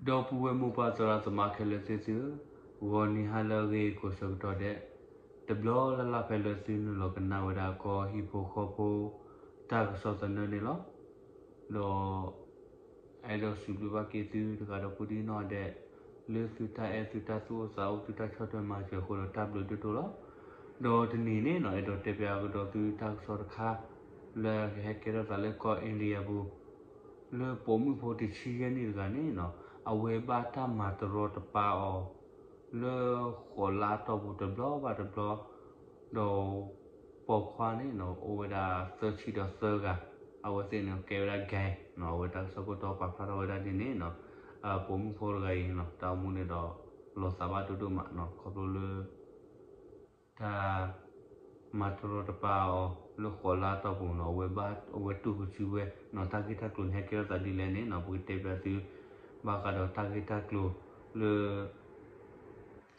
ဒီပုၢ်ဝဲၢ်မိၢ်ပၢ်သရၣ်သမါခဲလၢာ်သ့ၣ်သုဧၢ, ဂီၤနံၤဟါလၢအဂ့ၤကိးဆၢကတီၢ်ဒဲး, တဘျီလၢ်လၢ်ဖဲလၢသုနုာ်လီၤကနၣ်ဝဲဒၣ်ကီၢ်ဟံၣ်ဖိဃီဖိ တၢ်ကစီၣ်သနၢၣ်န့ၣ်လီၤ. ဒီး အဲၣ်ဒိးစံးဘျုးဘၣ်က့ၤသုတဂၤဒီးကိးဒံနီၢ်ဒဲး, လၢသုတၢ်အဲၣ်သုတၢ်သူၣ်အိၣ်သးအိၣ် သုတၢ်ဆီၣ်ထွဲမၤစၢၤအဃိဒီးတၢ်ဘျုးဒိၣ်ဒိၣ်လီၤ. ဒီးတနံၤန့ၣ်နီၤ အဲၣ်ဒိးတဲပၠးကဒီးသုတၢ်ကစီၣ်တခါ လၢကဟဲကဲထီၣ်သးလၢကီၢ် India ပူၤ လၢပိာ်မုၣ်ဖိတဆံယဲၢ်နံၣ်တဂၤန့ၣ်နီၤ အဝဲဘၣ်တၢ်မၤတရီတပါအီၤ လၢဃိးလါအတီၢ်ပူၤတဘျီဘၣ်တဘျီ, ဒီးပိာ်ခွါန့ၣ်နီၤ အိၣ်ဝဲဒၣ်သၢဆံဒီးသၢဂၤ, အဝဲသ့ၣ်န့ၣ်ကဲဝဲဒၣ် gang နီၤ အဝဲတၢ်ကစီၣ်ခိၣ်တီပာ်ဖျါထီၣ်ဝဲဒၣ်ဒ်န့ၣ်နီၤ, ပိာ်မုၣ်ဖိတဂၤအံၤနီၤ တၢ်အိၣ်မူန့ၣ်ဒီး လီၤသးဘၣ်ဒိၣ်ဒိၣ်မးနီၤ ခီဖျိလၢ တၢ် မၤတရီတပါအီၤ လၢဃိးလါအတီၢ်ပူၤနီၤ အဝဲဘၣ် အဝဲတူၢ်ကစုဝဲနီၤ တၢ်ဂ့ၢ်တၢ်ကျိၤန့ၣ် ဟဲကဲထီၣ်သးဒ်လဲၣ်န့ၣ်နီၤ ပကတဲပၠးသု ဘၣ်ဃးဒီးတၢ်ဂ့ၢ်တၢ်ကျိၤလၢ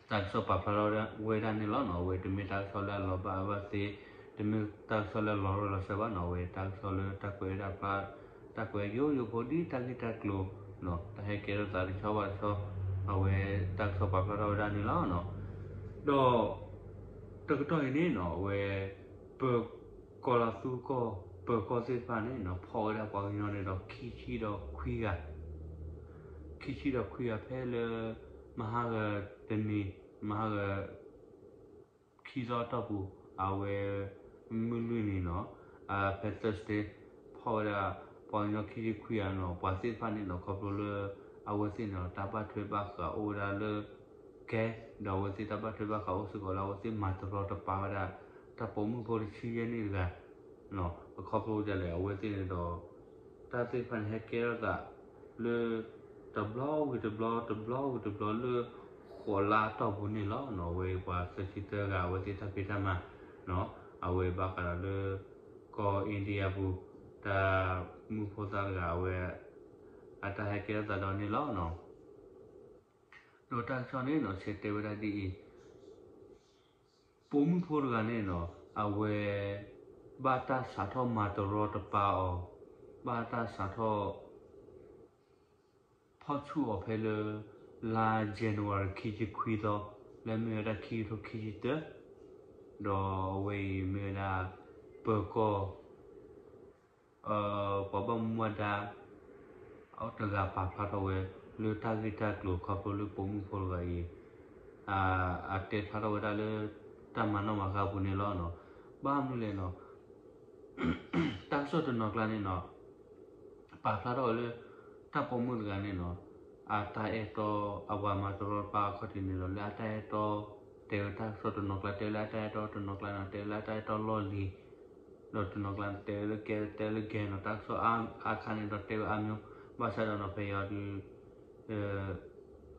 တၢ်ကစီၣ်ပာ်ဖျါထီၣ်ဝဲဒၣ်န့ၣ်လီၤနီၤ. အဝဲတမ့ၢ်တၢ်ကစီၣ်လၢအလီၤဘၣ်အဘၣ်သ့, တမ့ၢ်တၢ်ကစီၣ်လၢအလီၤရၢလီၤစၢၤဘၣ်နီၤ အဝဲတၢ်ကစီၣ်လၢတၢ်ကွဲးဝဲဒၣ်ဖျါ တၢ်ကွဲးယိယိဖိဒ်တၢ်ဂ့ၢ်တၢ်ကျိၤနီၤ တၢ်ဟဲကဲထီၣ်သးတဆီဘၣ်တဆီ အဝဲတၢ်ကစီၣ်ပာ်ဖျါထီၣ်ဝဲဒၣ်န့ၣ်လီၤနီၤ. ဒီး တကတီၢ်အံၤန့ၣ်နီၤ အဝဲ ပၢၤကီၢ်လီၤသူကီၢ် ပၢၤကီၢ်သ့ၣ်တဖၣ်န့ၣ်နီၤ ဖီၣ်ဝဲဒၣ်ပှၤကညီန့ၣ်ဒီးခံဆံဒီးခွံဂၤ, ခံဆံဒီးခွံဂၤဖဲလၢ မဟါဂၤတနံၤ မဟါဂၤ ခံသီအတီၢ်ပူၤ အဝဲ မုၢ်လွံၢ်နံၤနီၤ ဖဲ Thursday ဖီၣ်ဝဲဒၣ် ပှၤကညီခံဆံခွံဂၤနီၤ ပှၤသ့ၣ်တဖၣ်န့ၣ်နီၤ ခီဖျိလၢ အဝဲသ့ၣ်န့ၣ်ဒီး တၢ်ဘၣ်ထွဲဘၣ်ဃးအိၣ်ဝဲဒၣ်လၢ ကဲ ဒီးအဝဲသ့ၣ်တၢ်ဘၣ်ထွဲဘၣ်ဃးအိၣ်စ့ၢ်ကီးလၢအဝဲသ့ၣ်မၤတရီတပါဝဲဒၣ် တၢ်ပိာ်မုၣ်ဖိတဆံယဲၢ်နံၣ်တဂၤ အခီဖျိဒ်လဲၣ် အဝဲသ့ၣ်န့ၣ်ဒီး တၢ်သ့ၣ်တဖၣ်န့ၣ်ဟဲကဲထီၣ်သး လၢ တဘျီဝံၤတဘျီ တဘျီဝံၤတဘျီလၢ ဃိးလါအတီၢ်ပူၤန့ၣ်လီၤနီၤ. အဝဲပှၤသၢဆံသၢဂၤ အဝဲသ့ၣ်တၢ်ဖံးတၢ်မၤနီၤ အဝဲဘၣ်ဃးဒီးလၢ ကီၢ် India ပူၤ တၢ်မုၣ်ဖိသၣ်တဂၤ အဝဲ အတၢ်ဟဲကဲထီၣ်သးဒီးန့ၣ်လီၤနီၤ. ဒီးတၢ်ကစီၣ်န့ၣ်နီၤ ဆဲးတဲဝဲဒၣ်ဒ်အံၤ, ပိာ်မုၣ်ဖိတဂၤန့ၣ်နီၤ အဝဲ ဘၣ်တၢ်စးထီၣ်မၤတရီတပါအီၤ, ဘၣ်တၢ်စးထီၣ် ဖီၣ်ဆူၣ်အီၤဖဲလၢ လါ January ခံဆံခွံသီ လၢမ့ၢ်ဝဲဒၣ်ခံကထိခံဆံတၢ, ဒီးအဝဲအံၤမ့ၢ်ဝဲဒၣ် ပၢၤကီၢ် ပှၤဘၣ်မူဘၣ်ဒါ အတဂၤပာ်ဖျါထီၣ်ဝဲ လၢတၢ်ဂ့ၢ်တၢ်ကျိၤခီဖျိလၢပိာ်မုၣ်ဖိတဂၤအံၤ အတဲဖျါထီၣ်ဝဲဒၣ်လၢ တၢ်မၤနီၣ်မၤဃါအပူၤန့ၣ်လီၤနီၤ. ဘၣ်မနုၤလဲၣ်နီၤ တၢ်ကစီၣ်တနီၤကျါန့ၣ်နီၤ ပာ်ဖျါထီၣ်ဝဲလၢ တၢ်ပိာ်မုၣ်တဂၤန့ၣ်နီၤ အတၢ်အဲၣ်တီ အဝဲမၤတရီတပါအခီၣ်ထံးန့ၣ်ဒီး လၢအတၢ်အဲၣ်တီ တဲဝဲတၢ်ကစီၣ်တနီၤကျါ တဲဝဲလၢအတၢ်အဲၣ်တီ တနီၤကျါန့ၣ် တဲဝဲလၢအတၢ်အဲၣ်တီလီၢ်လံၤ ဒီးတနီၤကျါန့ၣ်တဲဝဲလၢကဲ တဲလၢကဲနီၤ တၢ်ကစီၣ်အခါန့ၣ်ဒီးတဲဝဲအါမံၤ ဘၣ်ဆၣ်ဒီးနီၤ ဖဲအံၤဒုး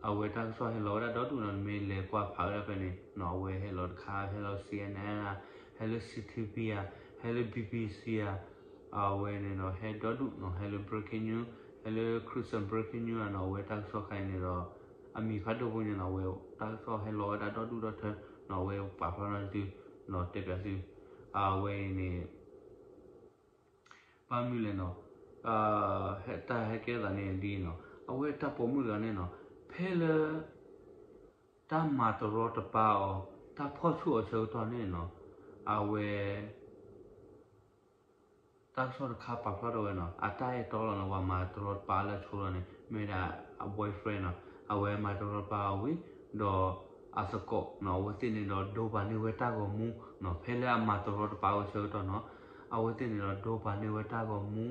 အဝဲတၢ်ကစီၣ်ဟဲလီၤဝဲဒၣ်ဒီဒူၣ်နီၤ နမ့ၢ်လဲၤကွၢ်ဖးဝဲဒၣ်ဖဲန့ၣ်နီၤ အဝဲဟဲလီၤတခါ ဟဲလီၤ C N N ဧါ, ဟဲလၢ C T V ဧါ, ဟဲလၢ B B C ဧါ, အဝဲန့ၣ်ဒီးဟဲဒီဒူၣ်နီၤ ဟဲလၢ breaking news ဟဲလၢ Christian breaking news ဧါနီၤ အဝဲတၢ်ကစီၣ်ခါအံၤန့ၣ်ဒီး အမံၤဖးဒိၣ်ဖိညါနီၤ အဝဲတၢ်ကစီၣ်ဟဲလီၤဝဲဒၣ်ဒီဒူၣ်ဒီထၢနီၤ အဝဲပာ်ဖျါထီၣ်သုနီၤ တဲပၠးသု အဝဲအံၤန့ၣ် ဘၣ်မနုၤလဲၣ်နီၤ တၢ်ဟဲကဲထီၣ်သးန့ၣ်ဒ်အံၤနီၤ အဝဲတၢ်ပိာ်မုၣ်တဂၤန့ၣ်နီၤ ဖဲလၢ တၢ်မၤတရီတပါအီၤ တၢ်ဖီၣ်ဆူၣ်အီၤဆၢကတီၢ်န့ၣ်နီၤ အဝဲ တၢ်ကစီၣ်တခါပာ်ဖျါထီၣ်ဝဲနီၤ အတၢ်အဲၣ်တီလီၤနီၤ ပှၤမၤတရီတပါလၢအဆိလီၤန့ၣ် မ့ၢ်ဝဲဒၣ်အ boyfriend နီၤ အဝဲမၤတရီတပါအီၤဝံၤ ဒီးအသကိးနီၤ အဝဲသ့ၣ်န့ၣ်ဒီးဒိပာ်န့ၢ်ဝဲတၢ်ဂီၤမူနီၤ ဖဲလၢအမၤတရီတပါဝဲဆၢကတီၢ်နီၤ အဝဲသ့ၣ်န့ၣ်ဒီးဒိပာ်န့ၢ်ဝဲတၢ်ဂီၤမူ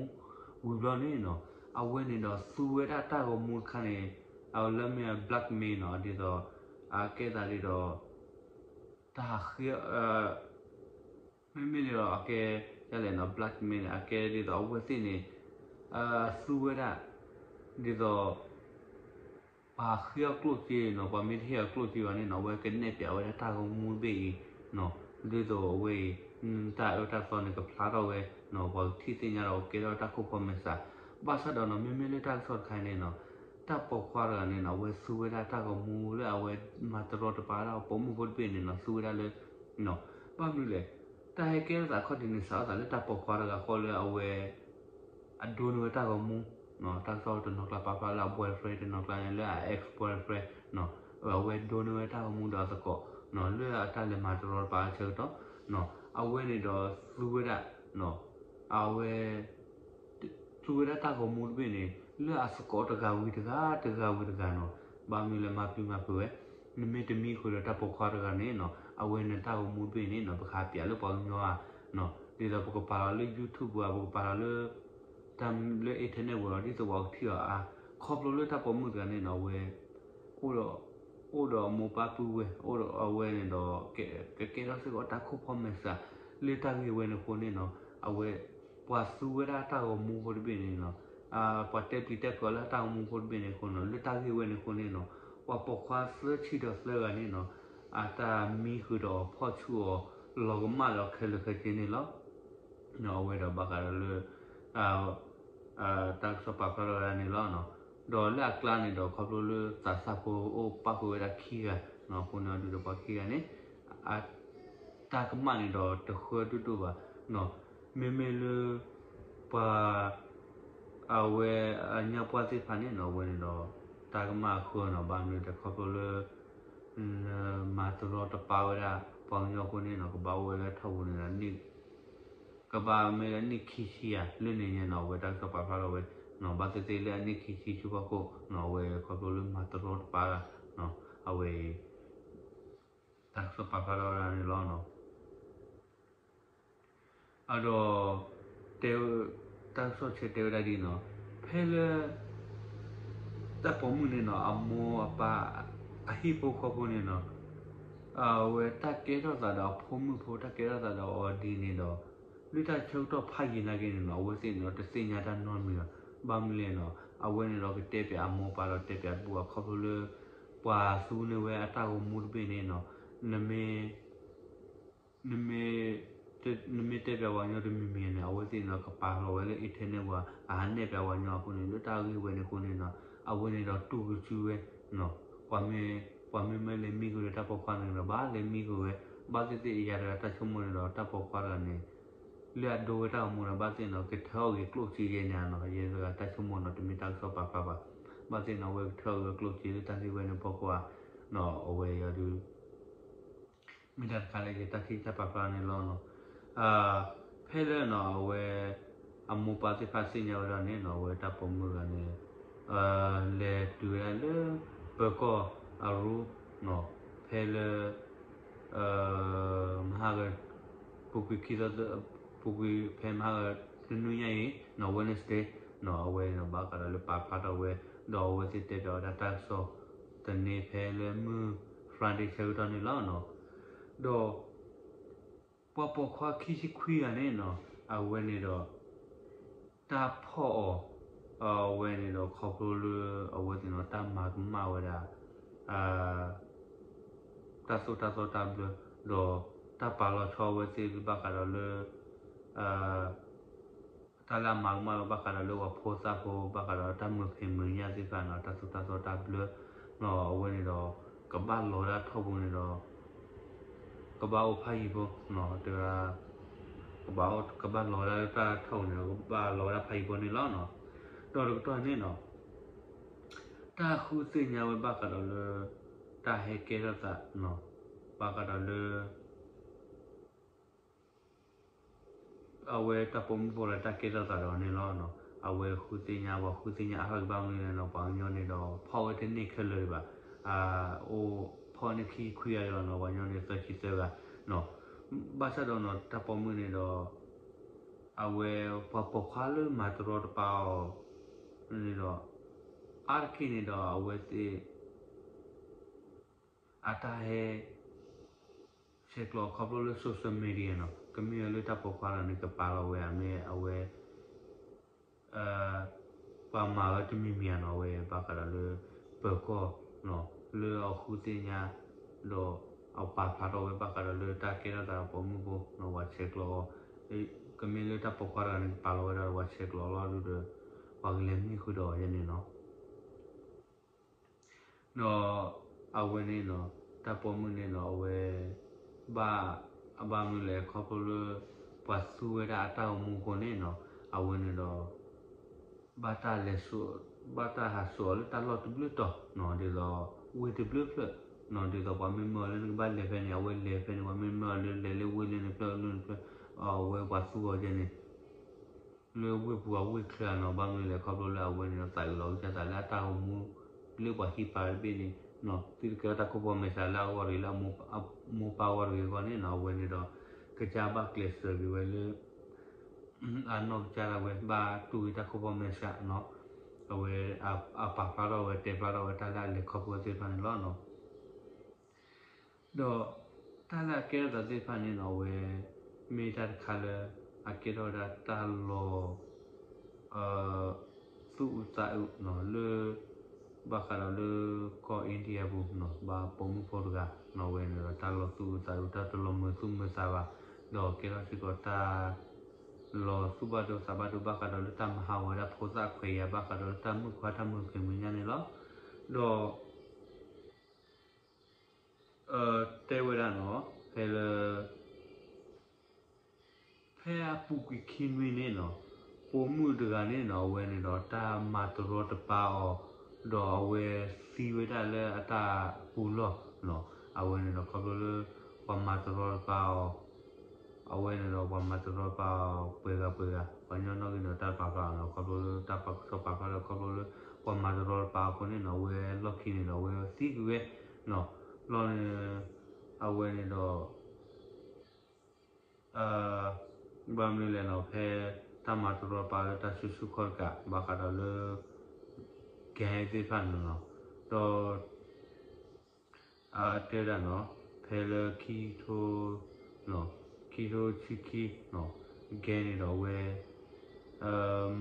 ဝံၤဘျီန့ၣ်နီၤ အဝဲန့ၣ်ဒီးသူဝဲဒၣ်တၢ်ဂီၤမူတခါန့ၣ် အဝဲလၢမ့ၢ်အ blackmail နီၤ ဒ်သိး အကဲသးဒ်သိး တၢ်ဟးဃ့ မ့မ့ၢ်ဒ်သိးအကဲ ဒ်လဲၣ်နီၤ blackmail န့ၣ် အကဲဒ်သိးအဝဲသ့ၣ်န့ၣ် သူဝဲဒၣ် ဒ်သိး ပှၤဟးဃ့အီၣ်ကျိၣ်စ့နီၤ ပှၤမ့ၢ်တဟ့ၣ်အီၤကျိၣ်စ့ဘၣ်န့ၣ်နီၤ အဝဲကနဲၣ်ပၠးဝဲဒၣ်တၢ်ဂီၤမူတဘ့ၣ်အံၤနီၤ ဒ်သိးအဝဲအံၤ တၢ်အၢတၢ်သီန့ၣ်ကဖျါထီၣ်ဝဲနီၤ ပှၤကထံၣ်သ့ၣ်ညါဒီးကဲထီၣ်တၢ်ခိၣ်ဖီမဲာ်ဆှး ဘၣ်ဆၣ်ဒီးနီၤ မ့မ့ၢ်လၢတၢ်ကစီၣ်တခါအံၤန့ၣ်နီၤ တၢ်ပိာ်ခွါတဂၤန့ၣ်နီၤ အဝဲသူဝဲဒၣ်တၢ်ဂီၤမူလၢအဝဲမၤတရီတပါဒၣ်ပိာ်မုၣ်ဖိတဘ့ၣ်န့ၣ်နီၤ သူဝဲဒၣ်လၢ ဘၣ်မနုၤလဲၣ် တၢ်ဟဲကဲထီၣ်သးခီၣ်ထံးန့ၣ် စးထီၣ်သးလၢတၢ်ပိာ်ခွါတဂၤဃီလၢအဝဲ အဒိန့ၢ်ဝဲတၢ်ဂီၤမူ တၢ်ကစီၣ်တနီၤကျါပာ်ဖျါလၢအ boyfriend တနီၤကျါန့ၣ် လၢအ ex boyfriend အဝဲဒိန့ၢ်ဝဲတၢ်ဂီၤမူဒီးအသကိး လၢအတၢ်လဲၤမၤတရီတပါအဆၢကတီၢ် အဝဲန့ၣ်ဒီးသူဝဲဒၣ် အဝဲ သူဝဲဒၣ်တၢ်ဂီၤမူတဘ့ၣ်န့ၣ် လၢအသကိးတဂၤဝံၤတဂၤ တဂၤဝံၤတဂၤနီၤ, ဘၣ်မနုၤလဲၣ်မၤပျံၤမၤဖုးဝဲ, နမ့ၢ်တမံဃုာ်ဒီးတၢ်ပိာ်ခွါတဂၤန့ၣ်နီၤ အဝဲန့ၣ်တၢ်ဂီၤမူတဘ့ၣ်န့ၣ်နီၤ ပကဟးပၠးလၢပှၤကညီဧါ, ဒ်သိးပကပာ်လီၤလၢ YouTube ပူၤဧါ ပကပာ်လီၤလၢ တၢ်လၢ internet ပူၤလီၤ ဒ်သိးပှၤကထံၣ်အီၤအါ, ခီဖျိလၢတၢ်ပိာ်မုၣ်တဂၤန့ၣ်နီၤ အဝဲ အိၣ်ဒီး အိၣ်ဒီးအမိၢ်ပၢ်ပုၢ်ဝဲၢ် အိၣ်ဒီးအဝဲန့ၣ်ဒီး ကကဲထီၣ်စ့ၢ်ကီးတၢ်ခိၣ်ဖီမဲာ်စး လၢတၢ်ဂ့ၢ်ဝဲန့ၣ်အဃိန့ၣ်နီၤ အဝဲ ပှၤသူဝဲဒၣ်တၢ်ဂီၤမူဖိတဘ့ၣ်န့ၣ်နီၤ ပှၤတဲပျံၤတဲဖုးအီၤလၢတၢ်ဂီၤမူဖိတဘ့ၣ်န့ၣ်အဃိနီၤ လၢတၢ်ဂ့ၢ်ဝဲန့ၣ်အဃိန့ၣ်နီၤ ပှၤပိာ်ခွါသၢဆံဒီးသၢဂၤန့ၣ်နီၤ အတၢ်မံဃုာ်ဒီးအီၤဖီၣ်ဆူၣ်အီၤ လီၤကမၣ်ဒီးခဲလၢာ်ခဲဆ့န့ၣ်လီၤ. အဝဲဒီးဘၣ်ဃးဒီးလၢ တၢ်ကစီၣ်ပာ်ဖျါထီၣ်ဝဲဒၣ်န့ၣ်လီၤ. ဒီးလၢအကျါန့ၣ်ဒီးခီဖျိလၢသးစၢ်ဖိအိၣ်ပၣ်ဃုာ်ဝဲဒၣ်ခံဂၤ အဃိန့ၣ်အဒုးဒီးပှၤခံဂၤန့ၣ် တၢ်ကမၣ်န့ၣ်ဒီးတဃၢဒိၣ်ဒိၣ်ဘၣ်, မ့မ့ၢ်လၢ ပှၤ အဝဲအညါပှၢ်သ့ၣ်တဖၣ်န့ၣ်နီၤ အဝဲန့ၣ်ဒီး တၢ်ကမၣ်ဃၢနီၤ ဘၣ်မနုၤလဲၣ်ခီဖျိလၢ နမၤတရီတပါဝဲဒၣ် ပှၤကညီအဃိန့ၣ်နီၤ ကဘၣ်အိၣ်ဝဲလၢထီၣ်ပူၤန့ၣ်ဒီး ကဘၣ်မ့ၢ်လၢနံၣ်ခံဆံယၤ လၢန့ၣ်ညါနီၤ အဝဲတၢ်ကစီၣ်ပာ်ဖျါထီၣ်ဝဲ, ဘၣ်သ့ၣ်သ့ၣ်လၢအနံၣ်ခံဆံဆူဖီခိၣ်နီၤ အဝဲခီဖျိလၢမၤတရီတပါဒၣ် အဝဲအံၤ တၢ်ကစီၣ်ပာ်ဖျါထီၣ်ဝဲဒၣ်န့ၣ်လီၤ. အဒီး တဲ တၢ်ကစီၣ်ဆဲးတဲဝဲဒၣ်ဒ်နီၤ, ဖဲလၢ တၢ်ပိာ်မုၣ်န့ၣ်နီၤ အမိၢ်အပၢ် အဟံၣ်ဖိဃီဖိန့ၣ်နီၤ အဝဲတၢ်ကဲထီၣ်သးဒီးအဖိမုၣ်ဖိ တၢ်ကဲထီၣ်သးဒီးအီၤဒ်န့ၣ်ဒီး လၢတၢ်ဆၢကတီၢ်ဖးယံာ်နာ်က့န့ၣ်နီၤ အဝဲသ့ၣ်န့ၣ်ဒီး တသ့ၣ်ညါတၢ်နီတမံၤဘၣ်. ဘၣ်မနုၤလဲၣ်နီၤ အဝဲန့ၣ်ဒီးကတဲပၠးအမိၢ်အပၢ်ဒီးတဲပၠးတဘူၣ်ဘၣ် ခီဖျိလၢ ပှၤသူန့ၢ်ဝဲအတၢ်ဂီၤမူတဘ့ၣ်န့ၣ်နီၤ နမ့ၢ် နမ့ၢ် နမ့ၢ်တဲပၠးပှၤကညီတမံၤမံၤန့ၣ် အဝဲသ့ၣ်န့ၣ်ဒီးကပာ်လီၤဝဲလၢ internet ပူၤ အဟးနဲၣ်ပၠးပှၤကညီအဃိန့ၣ် လၢတၢ်ဂ့ၢ်ဝဲန့ၣ်အဃိန့ၣ်နီၤ အဝဲန့ၣ်ဒီးတူၢ်ကစုဝဲ ပှၤမ့ၢ် ပှၤမ့ၢ်မ့ၢ်လဲၤမံဃုာ်ဒီးတၢ်ပိာ်ခွါန့ၣ်ဒီး ဘၣ်လဲၤမံဃုာ်ဝဲ ဘၣ်သ့ၣ်သ့ၣ်ယၤတဂၤတၢ်ဆိကမိၣ်န့ၣ်ဒီး တၢ်ပိာ်ခွါတဂၤန့ၣ် လၢအဒိဝဲတၢ်ဂီၤမူဒီး ဘၣ်သ့ၣ်နီၤ ကထၢအီၣ်ဂ့ၤကျိၣ်စ့ယဲန့ၣ်နီၤ ယဲတဂၤတၢ်ဆိကမိၣ်နီၤ တမ့ၢ်တၢ်ကစီၣ်ပာ်ဖျါဘၣ်. ဘၣ်သ့ၣ်နီၤ အဝဲကထၢအီၣ်ဂ့ၤကျိၣ်စ့လၢတၢ်ဂ့ၢ်ဝဲန့ၣ်ဖီခိၣ်ဧါ အဝဲယၤဒုး မ့ၢ်တၢ်တခါလၢယတၢ်ထံၣ်တၢ်ပာ်ဖျါန့ၣ်လီၤ. ဖဲလၢနီၤ အဝဲ အမိၢ်ပၢ်သ့ၣ်တဖၣ်သ့ၣ်ညါဝဲဒၣ်န့ၣ်နီၤ အဝဲတၢ်ပိာ်မုၣ်တဂၤန့ၣ် လဲၤတုၤဝဲဒၣ်လၢ ပၢၤကီၢ်အရူ ဖဲလၢ မဟါဂၤ ပူၤကွံာ်ခံသီ ပူၤကွံာ်ဖဲမဟါဂၤ တနွံညါအံၤနီၤ Wednesday နီၤ အဝဲန့ၣ်ဘၣ်ဃးဒီးလၢပာ်ဖျါထီၣ်ဝဲ ဒီးအဝဲသ့ၣ်တဲပၠးဝဲဒၣ်တၢ်ကစီၣ် သန့ၤဖဲလၢမုၢ် Friday ဆၢကတီၢ်န့ၣ်လီၤ. ဒီး ပှၤပိာ်ခွါခံဆံခွံဂၤန့ၣ်နီၤ အဝဲန့ၣ်ဒီး တၢ်ဖီၣ်အီၤ အဝဲန့ၣ်ဒီးခီဖျိလၢ အဝဲသ့ၣ်နီၤ တၢ်မၤကမၣ်ဝဲဒၣ် တၢ်သိၣ်တၢ်သီတၢ်ဘျၢ ဒီးတၢ်ပာ်လီၤဆီအဝဲသ့ၣ်ဘၣ်ဃးဒီးလၢ တၢ်လၢအမၤကမၣ်လီၤဘၣ်ဃးဒီးလၢပှၤဖိသၣ်ဖိ ဘၣ်ဃးဒီးတၢ်မုာ်ဖံးမုာ်ညၣ်သ့ၣ်တဖၣ်နီၤ တၢ်သိၣ်တၢ်သီတၢ်ဘျၢ အဝဲန့ၣ်ဒီး ကဘၣ်လီၤဒၣ်ထီၣ်ပူၤန့ၣ်ဒီး ကဘၣ်အိၣ်ဖးယံၤဖိ တဂၤ ကဘၣ်အိၣ် ကဘၣ်လီၤဒၣ်လၢတၢ်ထီၣ်ပူၤန့ၣ် ကဘၣ်လီၤဝဲဒၣ်ဖးယံၤဖိန့ၣ်လီၤ. ဒီးတကတီၢ်န့ၣ်နီၤ တၢ်ဃုသ့ၣ်ညါဝဲဘၣ်ဃးဒီးလၢ တၢ်ဟဲကဲထီၣ်သး ဘၣ်ဃးဒီးလၢ အဝဲတၢ်ပိာ်မုၣ်ဖိလၢတၢ်ကဲထီၣ်သးဒီးန့ၣ်လီၤ. အဝဲဃုသ့ၣ်ညါ ပှၤဃုသ့ၣ်ညါအါထီၣ်က့ၤဘၣ်မနုၤလဲၣ်နီၤ ပှၤကညီန့ၣ်ဒီး ဖီၣ်ဝဲတန့ၢ်ခဲလၢာ်ဒံးဘၣ်. အိၣ်ဖီၣ်န့ၢ်ခံဆံခွံဂၤလီၤနီၤ ပှၤကညီန့ၣ်သၢဆံသၢဂၤ ဘၣ်ဆၣ်ဒီးနီၤ တၢ်ပိာ်မုၣ်န့ၣ်ဒီး အဝဲပှၤပိာ်ခွါလၢမၤတရီတပါအီၤန့ၣ်ဒီး အါတက့ၢ်န့ၣ်ဒီးအဝဲသ့ၣ် အတၢ်ဟဲ ဆဲးကျိးခီဖျိလၢ social media နီၤ ကမ့ၢ်ဝဲလၢတၢ်ပိာ်ခွါတဂၤန့ၣ် ကပာ်လီၤဝဲ အမ့ၢ်အဝဲ ပှၤမၤဝဲတမံၤမံၤဧါနီၤ အဝဲဘၣ်ဃးဒီးလၢ ပၢၤကီၢ် လၢအဃုသ့ၣ်ညါ ဒီးအပာ်ဖျါထီၣ်ဝဲဘၣ်ဃးဒီးလၢတၢ်ကဲထီၣ်သးဒီးပိာ်မုၣ်ဖိနီၤ ပှၤဆဲးကျိးအီၤ ကမ့ၢ်လၢတၢ်ပိာ်ခွါတဂၤန့ၣ် ကပာ်လီၤဝဲဒၣ်ဒီးပှၤဆဲးကျိးအီၤလီၤဒုးဒီး ပှၤကလဲၤမံဃုာ်ဒီးအီၤယဲန့ၣ်နီၤ ဒီးအဝဲန့ၣ်နီၤ တၢ်ပိာ်မုၣ်န့ၣ်ဒီးအဝဲ ဘၣ် အဘၣ်မနုၤလဲၣ်ခီဖျိလၢ ပှၤသူဝဲဒၣ်အတၢ်ဂီၤမူအဃိန့ၣ်နီၤ အဝဲန့ၣ်ဒီး ဘၣ်တၢ်လဲၤစိာ်, ဘၣ်တၢ်ဟးစိာ်အီၤလၢတၢ်လီၢ်တဘျုးတီၤနီၤ, ဒ်သိးဝ့ၢ်တဘျုးဖျၢၣ်နီၤ, ဒ်သိးပှၤမ့ၢ်မၢအီၤလၢနကဘၣ်လဲၤဖဲန့ၣ် အဝဲလဲၤဖဲန့ၣ်, ပှၤမ့ၢ်မၢအီၤလၢလဲၤလၢဝ့ၢ်လၢနဖျၢၣ်လၢနဖျၢၣ်, အဝဲပှၤသူအီၤကဲန့ၣ် လၢဝ့ၢ်ပူၤအဝ့ၢ်ချၢနီၤ, ဘၣ်မနုၤလဲၣ် ခီဖျိလၢအဝဲန့ၣ်ဒီး သးအုးလီၤကစၢ်သးလၢအတၢ်ဂီၤမူ လၢပှၤဟံးပာ်တဘ့ၣ်န့ၣ်, သုတကဲထီၣ်တၢ်ခိၣ်ဖီမဲာ်ဆှးလၢအဂီၢ်တဂ့ၤ လၢအမိၢ်ပၢ်အဂီၢ်တဂ့ၤအဂီၢ်န့ၣ်နီၤ, အဝဲန့ၣ်ဒီး ကစၢ်ဘၣ်ကျဲးစၢးက့ၤဝဲလၢ အနီၢ်ကစၢ်ဒၣ်ဝဲ ဘၣ်တူၢ်ဝဲတၢ်ခိၣ်ဖီမဲာ်ဆှးနီၤ, အဝဲ အပာ်ဖျါထီၣ်ဝဲ တဲဖျါထီၣ်ဝဲတၢ်လၢအလဲၤခီဖျိသ့ၣ်တဖၣ်န့ၣ်လီၤနီၤ. ဒီးတၢ်လၢအကဲထီၣ်သးသ့ၣ်တဖၣ်န့ၣ်နီၤ, အဝဲ မ့ၢ်တၢ်တခါလၢ အကဲထီၣ်ဝဲဒၣ်တၢ်လီၤ သူၣ်အုးသးအုးနီၤ, လၢ ဘၣ်ဃးဒီးလၢကီၢ် India ပူၤနီၤ, ဘၣ်ပိာ်မုၣ်ဖိတဂၤနီၤ, အဝဲန့ၣ်ဒီးတၢ်လီၤသူၣ်အုးသးအုး တၢ်တလီၤမုာ်သူၣ်မုာ်သးဘၣ်, ဒီးကဲထီၣ်စ့ၢ်ကီးတၢ် လီၤသူၣ်ဘၣ်ဒိသးဘၣ်ဒိ ဘၣ်ဃးဒီးလၢတၢ်မၤဟးဂီၤဝဲဒၣ်ဖိသၣ်ခွဲးယာ် ဘၣ်ဃးဒီးလၢတၢ်မုၣ်ခွါတၢ်မုၢ်ဂ့ၤမုၢ်ညါန့ၣ်လီၤ. ဒီး တဲဝဲဒၣ်နီၤ, ဖဲလၢ ဖဲအပူၤကွံာ်ခံနွံန့ၣ်နီၤ, ပိာ်မုၣ်တဂၤန့ၣ်နီၤ, အဝဲန့ၣ်ဒီးတၢ်မၤတရီတပါအီၤ, ဒီးအဝဲသံဝဲဒၣ်လၢအတၢ်ပူၤလီၢ်နီၤ, အဝဲန့ၣ်ဒီးခီဖျိလၢ ပှၤမၤတရီတပါအီၤ အဝဲန့ၣ်ဒီးပှၤမၤတရီတပါအီၤပှဲၤဂၤပှဲၤဂၤ, ပှၤကညီနီၣ်ဂံၢ်နီၣ်ဒွးတၢ်ပာ်ဖျါအီၤနီၤ, ခီဖျိလၢတၢ်ပာ်ကစီၣ်ပာ်ဖျါဒီး ခီဖျိလၢ ပှၤမၤတရီတပါအဃိန့ၣ်နီၤ, အဝဲလီၢ်ခံန့ၣ်ဒီး အဝဲသံကွံာ်ဝဲနီၤ, လီၢ်န့ၣ် အဝဲန့ၣ်ဒီး ဘၣ်မနုၤလဲၣ်နီၤ, ဖဲတၢ်မၤတရီတပါလၢတၢ်ဆူၣ်ဆူၣ်ခီၣ်တကး ဘၣ်ဃးဒီးလၢ gang သ့ၣ်တဖၣ်န့ၣ်နီၤ, ဒီး တဲဝဲဒၣ်နီၤ, ဖဲလၢခံထိ ခံထိဆံခံ gang န့ၣ်ဒီးအဝဲ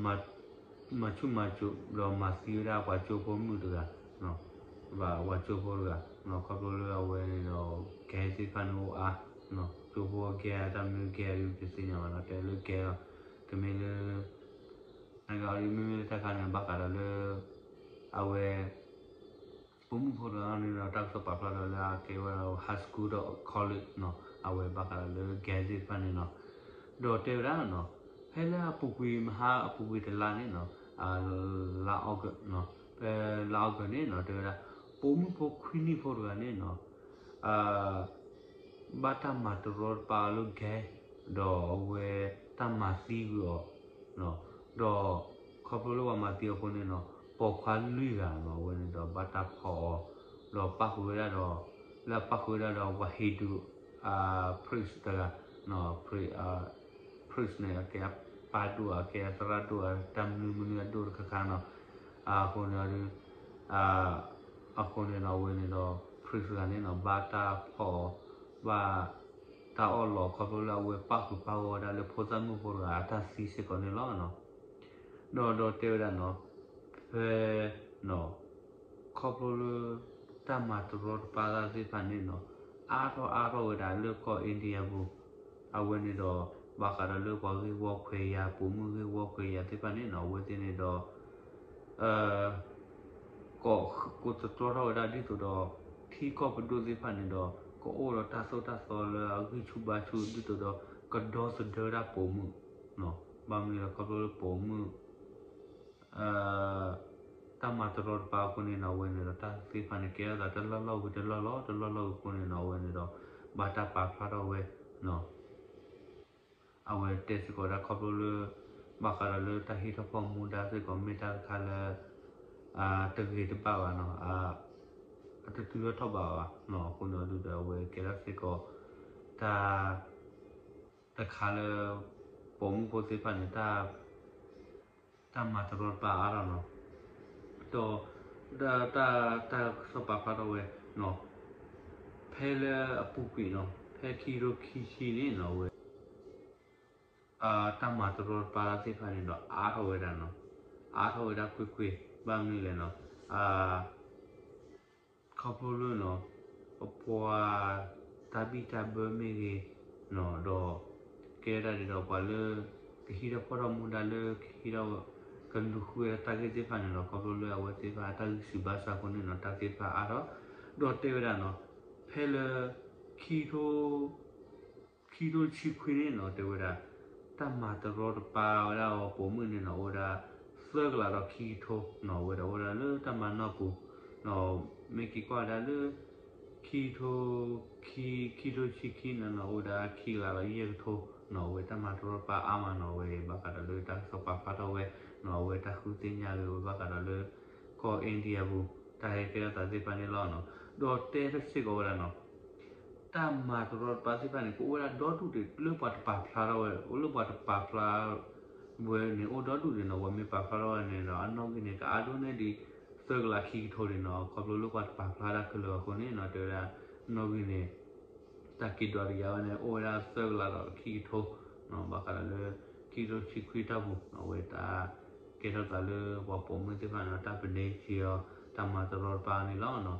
မၤဆူၣ်မၤစိး ဒီးမၤသံဝဲဒၣ်ပှၤကၠိဖိမုၣ်တဂၤ, ဘၣ်ပှၤကၠိဖိတဂၤ, ခီဖျိလၢအဝဲန့ၣ်ဒီး gang သ့ၣ်တဖၣ်န့ၣ်အိၣ်အါ, ကၠိဖိ gang တၢ်မနုၤ gang ဒ်တသ့ၣ်ညါဘၣ်နီၤ, တဲလၢ gang လီၤ, တမ့ၢ်လၢ နကမ့မ့ၢ်လၢတၢ်ခါန့ၣ် ဘၣ်ဃးဒီးလၢ အဝဲ ပိာ်မုၣ်ဖိတဂၤန့ၣ်ဒီး တၢ်ကစီၣ်ပာ်ဖျါဒီးလၢအကဲဝဲဒၣ် high school ဒီး college နီၤ, အဝဲဘၣ်ဃးဒီးလၢ gang သ့ၣ်တဖၣ်န့ၣ်နီၤ, ဒီးတဲဝဲဒၣ်နီၤ, ဖဲလၢအပူၤကွံာ်မဟါအပူၤကွံာ်တလါန့ၣ်နီၤ, လါ August နီၤ, ဖဲလါ August န့ၣ်နီၤ တဲဝဲဒၣ် ပိာ်မုၣ်ဖိခွံနံၣ်ဖိတဂၤန့ၣ်နီၤ ဘၣ်တၢ်မၤတရီတပါလၢ gang ဒီးအဝဲတၢ်မၤသံကွံာ်အီၤ, ဒီးခီဖျိလၢပှၤမၤသံအီၤအဃိန့ၣ်နီၤ ပိာ်ခွါလွံၢ်ဂၤနီၤ အဝဲန့ၣ်ဒီးဘၣ်တၢ်ဖီၣ်အီၤ, ဒီးပၣ်ဃုာ်ဝဲဒၣ်ဒီး လၢအပၣ်ဃုာ်ဝဲဒၣ်ဒီးပှၤ Hindu priest တဂၤ, priest န့ၣ် အကဲအပၢ်ဒိၣ်ဧါ အကဲအသရၣ်ဒိၣ်ဧါ တၢ်မနုၤမနုၤအဒိၣ်တခါခါနီၤ, အဃိန့ၣ်ဒီး အဃိန့ၣ်ဒီးအဝဲန့ၣ်ဒီး priest တဂၤန့ၣ်နီၤ ဘၣ်တၢ်ဖီၣ်အီၤ, ဘၣ်တၢ်အီၣ်လီးခီဖျိလၢအဝဲပၣ်ဃုာ်ပၣ်ဂီၢ်ဝဲဒၣ်လၢဖိသၣ်မုၣ်ဖိတဂၤအတၢ်သံစ့ၢ်ကီးန့ၣ်လီၤ. ဒီးဒီးတဲဝဲဒၣ်နီၤ, ဖဲ ခီဖျိလၢ တၢ်မၤတရီတပါသ့ၣ်တဖၣ်န့ၣ်နီၤ အါထီၣ်အါထီၣ်ဝဲဒၣ်လၢကီၢ် India ပူၤ, အဝဲန့ၣ်ဒီး ဘၣ်ဃးဒီးလၢပှၤဂ့ၢ်ဝီခွဲးယာ် ပိာ်မုၣ်ဂ့ၢ်ဝီခွဲးယာ်သ့ၣ်တဖၣ်န့ၣ်နီၤ အဝဲသ့ၣ်န့ၣ်ဒီး ကိးသတြီထီၣ်ဝဲဒၣ်ဒ်သိးဒီး ထံကီၢ်ပဒိၣ်သ့ၣ်တဖၣ်န့ၣ်ဒီး ကအိၣ်ဒီးတၢ်သိၣ်တၢ်သီလၢအဂံၢ်ဆူၣ်ဘါဆူၣ်ဒ်သိးဒီး ကဒီသဒၢဒၣ်ပိာ်မုၣ်, ဘၣ်မနုၤလဲၣ်ခီဖျိလၢပိာ်မုၣ် တၢ်မၤတရီတပါအဃိန့ၣ်နီၤ အဝဲန့ၣ်ဒီးတၢ်သ့ၣ်တဖၣ်န့ၣ် ကဲထီၣ်သးတလီၢ်လီၢ်ဝံၤတလီၢ်လီၢ် တလီၢ်လီၢ်ဝံၤအဃိန့ၣ်နီၤ အဝဲန့ၣ်ဒီး ဘၣ်တၢ်ပာ်ဖျါထီၣ်ဝဲ အဝဲတဲစ့ၢ်ကီးဒၣ်ခီဖျိလၢ ဘၣ်ဃးဒီးလၢတၢ်ဟ့ၣ်ထီၣ်ဖီၣ်မူဒါစ့ၢ်ကီး မ့ၢ်တၢ်တခါလၢ တဂ့ၤတဘၣ်ဘၣ်နီၤ, အတတုၤထီၣ်ထီၣ်ဘးဘၣ်နီၤ, အဃိန့ၣ်ဒီး အဝဲကဲထီၣ်စ့ၢ်ကီး တၢ် တခါလၢ ပိာ်မုၣ်ဖိသ့ၣ်တဖၣ်န့ၣ် တၢ်မၤတရီတပါအါထီၣ်နီၤ, ဒီး တၢ် တၢ်ကစီၣ်ပာ်ဖျါထီၣ်ဝဲနီၤ, ဖဲလၢအပူၤကွံာ်နီၤ ဖဲခံကထိခံဆံန့ၣ်နီၤ အဝဲ တၢ်မၤတရီတပါသ့ၣ်တဖၣ်န့ၣ်ဒီး အါထီၣ်ဝဲဒၣ်နီၤ, အါထီၣ်ဝဲဒၣ်ကွ့ၢ်ကွ့ၢ် ဘၣ်မနုၤလဲၣ်နီၤ, ခီဖျိလၢနီၤ ပပှၤတၢ်ဘံၣ်တၢ်ဘၢမ့ၢ်ဂ့ၤနီၤ ဒီး ကဲဒၣ်ဒ်ဒီးပှၤလၢ ကဟံးထီၣ်ဖီၣ်ထီၣ်မူဒါလၢ ကဟံးထီၣ် ကလူၤဃုဝဲဒၣ်တၢ်ဂ့ၢ်သ့ၣ်တဖၣ်န့ၣ်ဒီး ခီဖျိလၢအဝဲသ့ၣ်တဖၣ်အတၢ်ဂံၢ်ဆူၣ်ဘါဆူၣ်အဃိန့ၣ်နီၤ တၢ်သ့ၣ်တဖၣ်အါထီၣ်, ဒီးတဲဝဲဒၣ်နီၤ ဖဲလၢ ခံ ခံကထိဆံခွံန့ၣ်နီၤ တဲဝဲဒၣ် တၢ်မၤတရီတပါဝဲဒၣ်အီၤပိာ်မုၣ်န့ၣ်နီၤ အိၣ်ဝဲဒၣ် သၢကလးဒီးခံကထိနီၤ အဝဲဒၣ်အိၣ်ဝဲဒၣ်လၢတၢ်မၤနီၢ်ပူၤနီၤ မ့ၢ်က့ၤကွၢ်ဝဲဒၣ်လၢ ခံကထိ ခံ ခံကထိဆံခံန့ၣ်နီၤ အိၣ်ဝဲဒၣ်ခံကလးဒီးယဲၢ်ကထိနီၤ အဝဲတၢ်မၤတရီတပါအါမးနီၤ အဝဲဘၣ်ဃးဒီးလၢတၢ်ကစီၣ်ပာ်ဖျါထီၣ်ဝဲနီၤ အဝဲတၢ်ဃုသ့ၣ်ညါဂ့ၤဝဲဘၣ်ဃးဒီးလၢ ကီၢ် India ပူၤ တၢ်ဟဲကဲထီၣ်သးသ့ၣ်တဖၣ်န့ၣ်လီၤ. ဒီးတဲတစ့ၢ်ကီးဝဲဒၣ်နီၤ တၢ်မၤတရီတပါသ့ၣ်တဖၣ်န့ၣ် ကအိၣ်ဝဲဒၣ်ဒီဒူၣ်ဒံး လၢပှၤတပာ်ဖျါထီၣ်ဝဲ အိၣ်လၢပှၤတပာ်ဖျါဝဲန့ၣ် အိၣ်ဒီဒူၣ်ဒံးနီၤ ပှၤမ့ၢ်ပာ်ဖျါထီၣ်ဝဲန့ၣ်ဒီး အနီၣ်ဂံၢ်န့ၣ် ကအါဒိၣ်န့ၢ်ဒံး သၢကလးခံကထိန့ၣ်နီၤ ခီဖျိလၢပှၤတပာ်ဖျါတၢ်ခဲလၢာ်အဃိန့ၣ်နီၤ တဲဝဲဒၣ် နီၣ်ဂံၢ်န့ၣ် တၢ်က့ၤဒွးတယၤဝဲန့ၣ် အိၣ်ဝဲဒၣ်သၢကလးဒီးခံကထိနီၤ ဘၣ်ဃးဒီးလၢ ခံကထိဆံခွံတၢ်ပူၤနီၤ အဝဲတၢ်ကဲထီၣ်သးလၢပှၤပိာ်မုၣ်သ့ၣ်တဖၣ်န့ၣ် တၢ်ပန့ၢ်က့ၤအီၤ တၢ်မၤတရီတပါန့ၣ်လီၤ.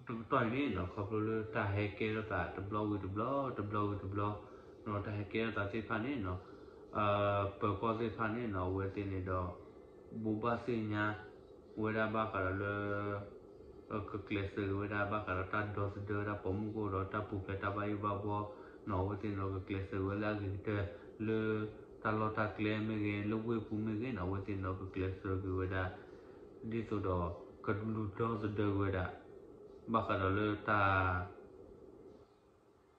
ဒီး တကတီၢ်အံၤန့ၣ်နီၤ ခီဖျိလၢတၢ်ဟဲကဲထီၣ်သးတဘျီဝံၤတဘျီ တဘျီဝံၤတဘျီနီၤ တၢ်ဟဲကဲထီၣ်သးသ့ၣ်တဖၣ်န့ၣ်နီၤ ပၢၤကီၢ်သ့ၣ်တဖၣ်န့ၣ်နီၤ အဝဲသ့ၣ်န့ၣ်ဒီး ဘိးဘၣ်သ့ၣ်ညါဝဲဒၣ်ဘၣ်ဃးဒီးလၢ ကကျဲးစၢးက့ၤဝဲဒၣ်ဘၣ်ဃးဒီးတၢ်ဒီသဒၢဝဲဒၣ်ပိာ်မုၣ်ကအိၣ်ဒီး တၢ်ပူၤဖျဲးတၢ်ဘၣ်ယိၣ်ဘၣ်ဘှီနီၤ အဝဲသ့ၣ်န့ၣ်ဒီးကကျဲးစၢးဝဲလၢအဂ့ၤကတၢၢ် လၢတၢ်လီၢ်တၢ်ကျဲမ့ၢ်ဂ့ၤ လၢဝ့ၢ်ပူၤမ့ၢ်ဂ့ၤနီၤ အဝဲသ့ၣ်န့ၣ်ဒီးကကျဲးစၢးက့ၤဝဲဒၣ် ဒ်သိးဒီး ကလူၤဒီသဒၢက့ၤဝဲဒၣ် ဘၣ်ဃးဒီးလၢတၢ်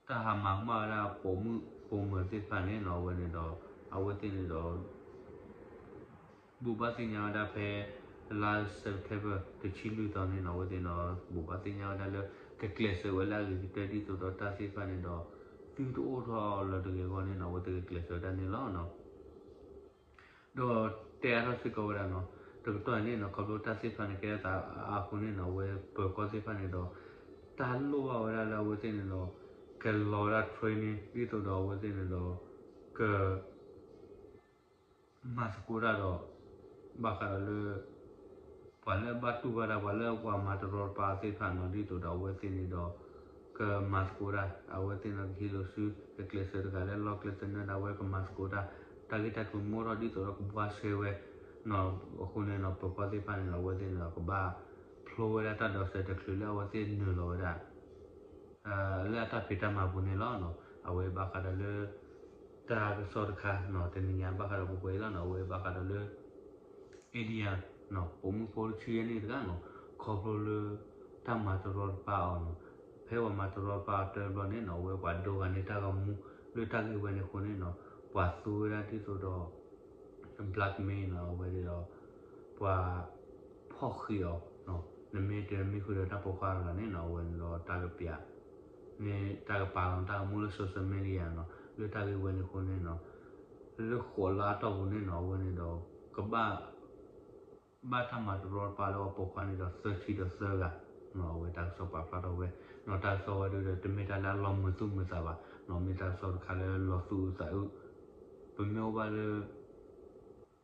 တၢ်ဟးမၤကမၣ်ဝဲဒၣ်ပိာ်မုၣ်ပိာ်မၢၤသ့ၣ်တဖၣ်န့ၣ်နီၤ အဝဲန့ၣ်ဒီး အဝဲသ့ၣ်န့ၣ်ဒီး ဘိးဘၣ်သ့ၣ်ညါဝဲဒၣ်ဖဲ လါ September တဆံလွံၢ်သီန့ၣ်နီၤ အဝဲသ့ၣ်န့ၣ်ဒီး ဘိးဘၣ်သ့ၣ်ညါဝဲဒၣ်လၢ ကကျဲးစၢးဝဲလၢအဂ့ၤကတၢၢ်ဒ်သိးဒီးတၢ်သ့ၣ်တဖၣ်န့ၣ်ဒီး သုတအိၣ်ထီၣ်လၢၤတဂ့ၤအဂီၢ်န့ၣ်နီၤ အဝဲသ့ၣ်ကကျဲးစၢးဝဲဒၣ်န့ၣ်လီၤ. ဒီးတဲအါထီၣ်စ့ၢ်ကီးဝဲဒၣ်နီၤ တကတီၢ်အံၤန့ၣ်နီၤ ခီဖျိတၢ်သ့ၣ်တဖၣ်န့ၣ်ကဲထီၣ်သးအဃိန့ၣ်နီၤ အဝဲပၢၤကီၢ်သ့ၣ်တဖၣ်န့ၣ်ဒီး တၢ်လိၣ်ဘၣ်ဝဲဒၣ်လၢအဝဲသ့ၣ်န့ၣ်ဒီး ကလီၤဝဲဒၣ် training ဒ်သိးဒီးအဝဲသ့ၣ်န့ၣ်ဒီး က မၤသကိးတၢ်ဒီး ဘၣ်ဃးဒီးလၢ ပှၤလၢအဘၣ်တူၢ်ဘၣ်တၢ် ပှၤလၢပှၤမၤတရီတပါသ့ၣ်တဖၣ်နီၤ ဒ်သိးဒီးအဝဲသ့ၣ်န့ၣ်ဒီး ကမၤသကိးတၢ် အဝဲသ့ၣ်န့ၣ်ကဟံးလိာ်စု ကကျဲးစၢးတဂၤလၢလီၢ်ကျဲသနၢၣ်ဒီး အဝဲကမၤသကိးတၢ် တၢ်ဂ့ၢ်တၢ်ကျိၤမ့ၢ်အိၣ်ထီၣ်ဒ်သိးဒီးကဘှါရှဲဝဲ အဃိန့ၣ်နီၤ ပၢၤကီၢ်သ့ၣ်တဖၣ်န့ၣ်ဒီး အဝဲသ့ၣ်န့ၣ်ဒီးကဘၣ်ဖျိဝဲဒၣ်တၢ်ဒိးစဲးတချုးလၢအဝဲသ့ၣ်နုာ်လီၤဝဲဒၣ် လၢအတၢ်ဖံးတၢ်မၤပူၤန့ၣ်လီၤ. အဝဲဘၣ်ဃးဒီးလၢ တၢ်ကစီၣ်တခါနီၤ တနံၤညါဘၣ်ဃးဒီးပှဲၤပှဲၤအံၤလီၤနီၤ အဝဲဘၣ်ဃးဒီးလၢ India နီၤ ပိာ်မုၣ်ဖိတဆံယဲၢ်နံၣ်တဂၤနီၤ ခီဖျိလၢ တၢ်မၤတရီတပါအီၤနီၤ ဖဲပှၤမၤတရီတပါအီၤတဘျီန့ၣ်နီၤ အဝဲပှၤဒိဂၤန့ၢ်တၢ်ဂီၤမူ လၢတၢ်ဂ့ၢ်ဝဲန့ၣ်အဃိန့ၣ်နီၤ ပှၤသူဝဲဒၣ်ဒ်သိးဒီး blackmail နီၤ အဝဲဒီး ပှၤ ဖီၣ်ဃံးအီၤ နမ့ၢ်တဲမ့ၢ်ဃုာ်ဒီးတၢ်ပိာ်ခွါတဂၤန့ၣ်နီၤ အဝဲန့ၣ်ဒီးတၢ်ကပျး န့ၣ်တၢ်ကပာ်လီၤတၢ်ဂီၤမူလၢ social media နီၤ လၢတၢ်ဂ့ၢ်ဝဲန့ၣ်အဃိန့ၣ်နီၤ လၢဃိးလါအတီၢ်ပူၤန့ၣ်နီၤ အဝဲန့ၣ်ဒီး ကဘၣ် ဘၣ်တၢ်မၤတရီတပါလၢအပိာ်ခွါန့ၣ်ဒီးသၢဆံဒီးသၢဂၤ နီၤ အဝဲတၢ်ကစီၣ်ပာ်ဖျါထီၣ်ဝဲ နီၤ တၢ်ကစီၣ်ဝဲဒၣ်ဒီး တမ့ၢ်တၢ်လၢအလီၤမုာ်သူၣ်မုာ်သးဘၣ် နီၤ မ့ၢ်တၢ်ကစီၣ်တခါလၢလီၤသူၣ်အုးသးအုး ပမ့ၢ်အိၣ်ဘၣ်လၢ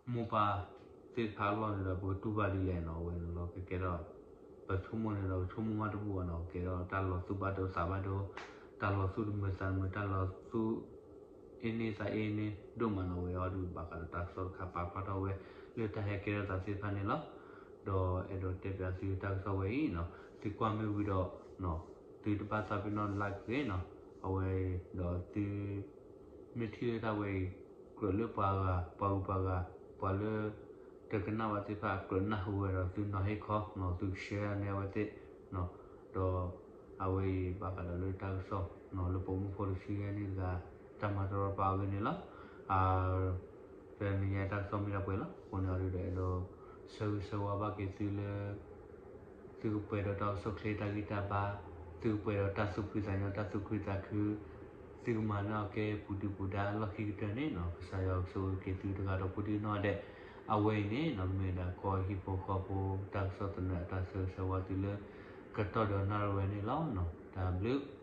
မိၢ်ပၢ်သ့ၣ်တဖၣ်အလီၢ်န့ၣ်ဒီး ပကတူၢ်ဘၣ်ဒ်လဲၣ်နီၤ အဝဲန့ၣ်လီၤ ကကဲထီၣ် ပဆိကမိၣ်န့ၣ်ဒီး ပဆိကမိၣ်မးတဘူၣ်ဘၣ်နီၤ ကဲထီၣ်တၢ်လီၤသူၣ်ဘၣ်ဒိသးဘၣ်ဒိ တၢ်လီၤသူၣ်တမုာ်သးတမုာ် တၢ်လီၤသူၣ် အ့န့သးအ့န့ ဒိၣ်မးနီၤ ဝဲအီၤဒုး ဘၣ်ဃးဒီးတၢ်ကစီၣ်တခါပာ်ဖျါထီၣ်ဝဲ လၢတၢ်ဟဲကဲထီၣ်သးသ့ၣ်တဖၣ်န့ၣ်လီၤ. ဒီးအဲၣ်ဒိးတဲပၠးသုတၢ်ကစီၣ်ဝဲအံၤနီၤ သုကွၢ်မ့ၢ်ဝံၤဒီး သုတဘၣ်သးပ့ၤနီၣ် like ဂ့ၤနီၤ အဝဲအံၤ ဒီးသု မ့ၢ်ထံၣ်လၢတၢ်ဝဲအံၤ ကြၢးလၢပှၤဂၤ ပှၤဂုၤပှၤဂၤ ပှၤလၢ တကနၣ်ဘၣ်သ့ၣ်တဖၣ် ကြၢးနၢ်ဟူဝဲဒီး သုနီၤဟ့ၣ်ခီနီၤ သုက share န့ၢ်အဝဲသ့ၣ်နီၤ ဒီး အဝဲအံၤဘၣ်ဃးဒီးလၢတၢ်ကစီၣ်နီၤ လၢပိာ်မုၣ်ဖိတဆံယဲၢ်နံၣ်တဂၤ တၢ်မၤတရီတပါအဂ့ၢ်န့ၣ်လီၤ. တနံၤညါတၢ်ကစီၣ်မ့ၢ်ဒၣ်ပှဲၤလီၤ အဃိန့ၣ်အီၤဒုးဒီး အဲၣ်ဒိး ဆၢဂ့ၤဆၢဝါဘၣ်က့ၤသုလၢ သုကပှဲၤဒီးတၢ်အိၣ်ဆူၣ်အိၣ်ချ့တၢ်ဂံၢ်တၢ်ဘါ, သုကပှဲၤဒီးတၢ်သူၣ်ဖှံသးညီ တၢ်သူၣ်ခုသးခု, သုကမၤန့ၢ်အီၤကဲပူၤဒုၣ်ပူၤဒါလီၢ်ခံကတၢၢ်န့ၣ်နီၤ, ကစၢ်ယွၤကဆိၣ်ဂ့ၤက့ၤသုတဂၤဒီးဖိဒံနီၢ်ဒဲး, အဝဲအံၤန့ၣ်နီၤ မ့ၢ်ဝဲဒၣ်ကီၢ်ဟံၣ်ဖိဃီဖိ တၢ်ကစီၣ်သနၢၣ် တၢ်ဆၢဂ့ၤဆၢဝါသုလၢ ကတီၢ်ဒီးနၣ်ရံၣ်ဝဲန့ၣ်လီၤ. တၢ်ဘျုး